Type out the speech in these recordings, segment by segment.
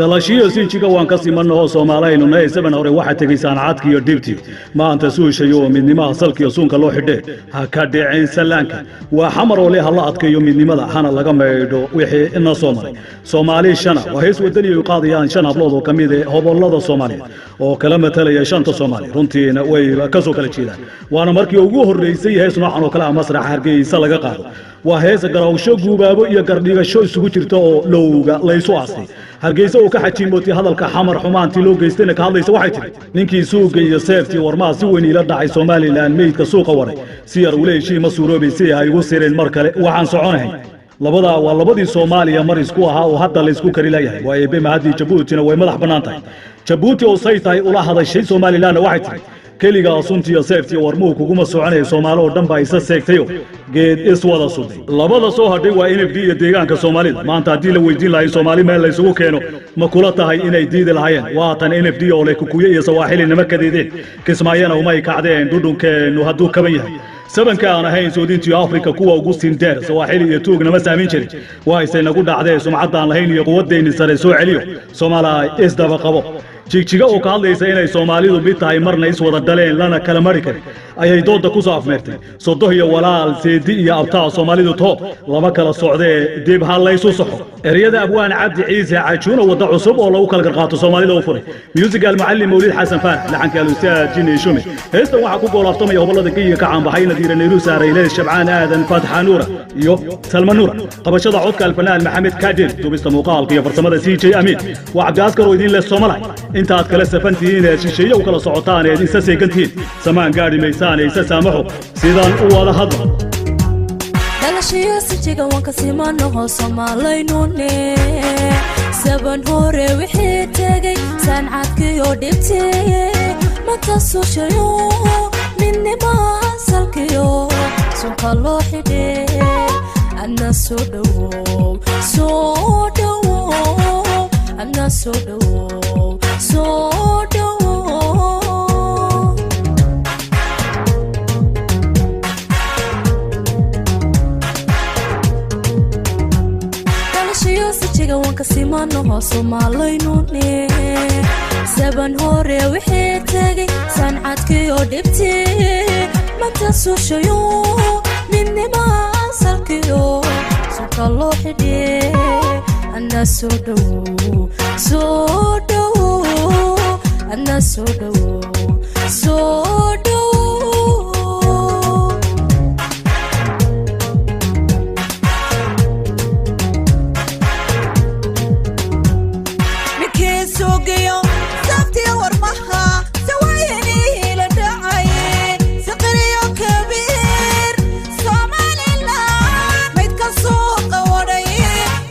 Dhalashiyo sinjiga waan ka simanahoo Soomaalaynu nahay. Saban hore waxaa tegey saanacadki iyo dhibti, maanta suushayo oo midnimaha salkiyo suunka loo xidhee ha ka dhicin sallaanka. Waa Xamar oo le ha la adkeeyo midnimada, hana laga maydho wixii ina soo maray. Soomaali shana waa hees wadani ay qaadayaan shan hablood oo ka mid eh hobollada Soomaaliyeed oo kala matalaya shanta Soomaali. Runtiina way ka soo kala jeedaan, waana markii ugu horreysay hees noocan oo kale ah masraxa Hargeysa laga qaado. Waa hees garawsho, guubaabo iyo gardhigasho isugu jirta oo lowga laysu aastay. Hargeysa oo ka xajiimootay hadalka Xamar, xumaantii loo geystayna ka hadlaysa, waxay tidhi: ninkii suuga iyo seeftii warmaha si weyn iila dhacay, Somalilan meydka suuqa waray, si yar ula heshii ma suuroobaysay, ha igu sireen mar kale waxaan soconahay. Labadaa waa labadii Soomaaliya mar isku ahaa oo hadda laysku kari leeyahay. Waa eebe mahaddii, Jabuutina way madax bannaan tahay. Jabuuti oo say tahay ula hadashay Somalilanna waxay tidhi: keligaa suntiyo seeftiyo warmuhu kuguma soconaya, Soomaali oo dhan baa isa seegtayo geed iswada sudhay. Labada soo hadhay waa NFD iyo deegaanka Soomaalida. Maanta haddii la weydiin lahay Soomaali meel laysugu keeno, ma kula tahay inay diidi lahaayeen? Waatan NFD oo leh Kukuye iyo Sawaaxili nama kadeedeen, Kismaayana umay kacdeen dhudhunkeennu hadduu kaban yahay. Sabanka aan ahayn soodintiyo Afrika kuwa ugu sindeer, Sawaaxili iyo tuug nama saamin jirin, waa isay nagu dhacdee sumcaddaan lahayn iyo quwaddeenni sare soo celiyo. Soomaaliya isdaba qabo. Jigjiga oo ka hadlaysa inay Soomaalidu mid tahay, marna iswada dhaleen lana kala mari karin, ayay doodda ku soo afmeertay: sodoh iyo walaal, seedi iyo abtaa, Soomaalidu too lama kala socdee dib ha laysu saxo. Ereyada abwaan Cabdi Ciise Cajuuna, wadda cusub oo lagu kala garqaato Soomaalida u furay. Musiga almucallim Mawlid Xasan Faarax, laxanka alustaad Jini Shume. Heestan waxaa ku goolaaftamaya hobollada geyiga ka caanbaxay Nadiira Nayruus, Araylees, Shabcaan Aadan, Fatxa Nuura iyo Salma Nuura. Qabashada codka alfanaan Maxamed Kaadir, dubista muuqaalka iyo farsamada CJ Amiin. Waa Cabdiaskar oo idin leh: Soomalay, intaad kala safan tihiin eed shisheeye u kala socotaan eed isa seegan tihiin, samaan gaadhi maysaan ee isa saamaxo, sidaan u wada hadlo. Dhalashiyo sijiga waan ka simanaho Soomalaynune. Saban hore wixii tegay, saancadkiyo dhibti, manta suushayo midnima salkiyo sunka loo xidhe. Adna soo dhowow, soo dhowow, adna soo dhowow, soo dhowow. Dhalashiyo sijiga waan ka simanaho Soomalaynune. Saban hore wixii tegay, saancadkiyo dhibti, manta suushayo midnima salkiyo sunka loo xidhe. Adna soo dhowow, soo dhowow, adna soo dhowow, soo dhowow. Ninkii suugiyo saabtiyo warmaha sawaayanii la dhacay, saqiriyo kabiir, Somalilan maydka suuqa wadhay,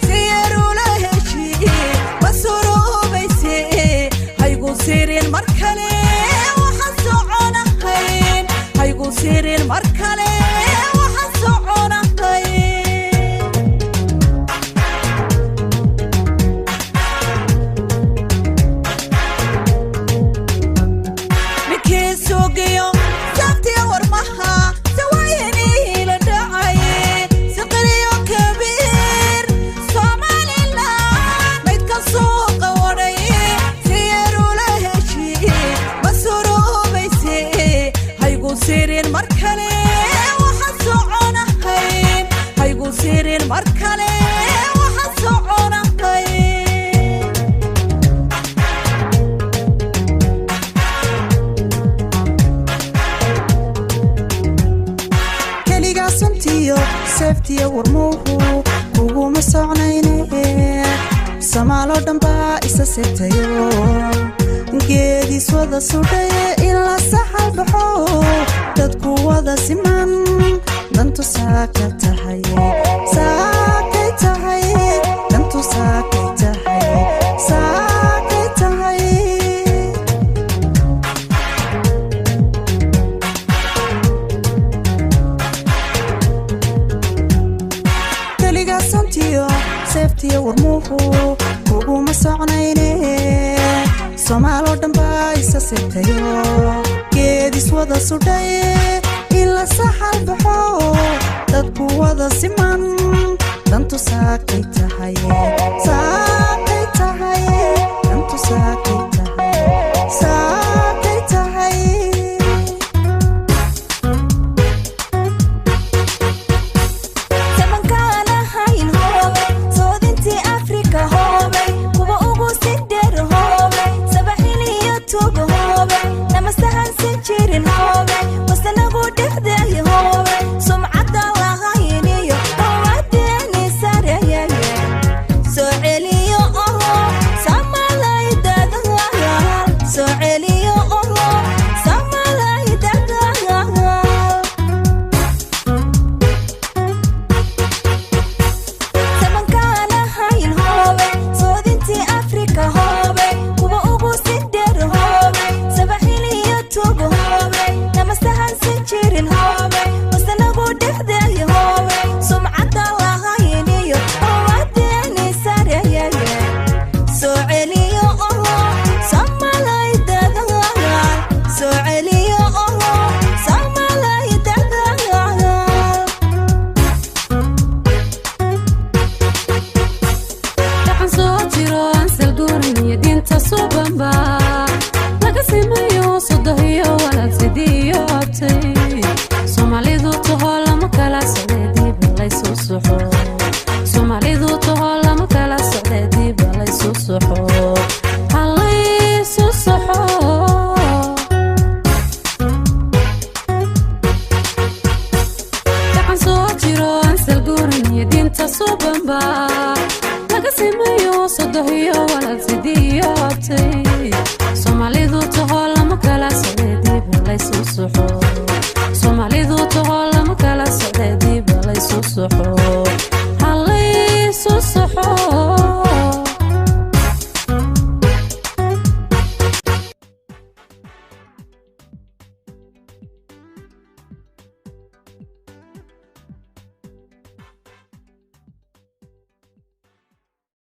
si yarula heshiiye ma suruubayse, haygu sirin mar kale waxaan soconahayn, haygu sirin mar kale waxaan soconahayn. Ninkii suugiyo saabtiyo warmaha sawaayanii la dhacay, saqiriyo kabiir, Somalilan maydka suuqa wadhay, si yarula heshiiye ma suruubayse, haygu sirin mar kale waxaan soconahayn, haygu sirin mar kale waxaan soconahayn. Keligaa suntiyo seeftiyo warmuuhu kuguma socnayne, Samaaloo dhan baa isa segtayo geediis wada sudhaye. In la saxal baxo, dadku wada siman, dantu saaka tahay, saakay tahay, dantu saakay tahay, saakay tahay. Keligaa santiyo seeftiyo warmuuhu kuguma socnayne, Soomaaloo dhan baa isa segtayo geedis wada sudhaye. In la saxal baxo, dadku wada siman, dantu saakay tahay, saakay tahay, Saxo, halaysu saxo. Dhaqan soo jiro ansal guuran iyo diinta subanba laga simayo, sodoh iyo walal, sidiiyo abtay Soomaalidu taho lama kala socday, dib laysu soxo. Soomaalidu taho lama kala socday, dib laysu soxo.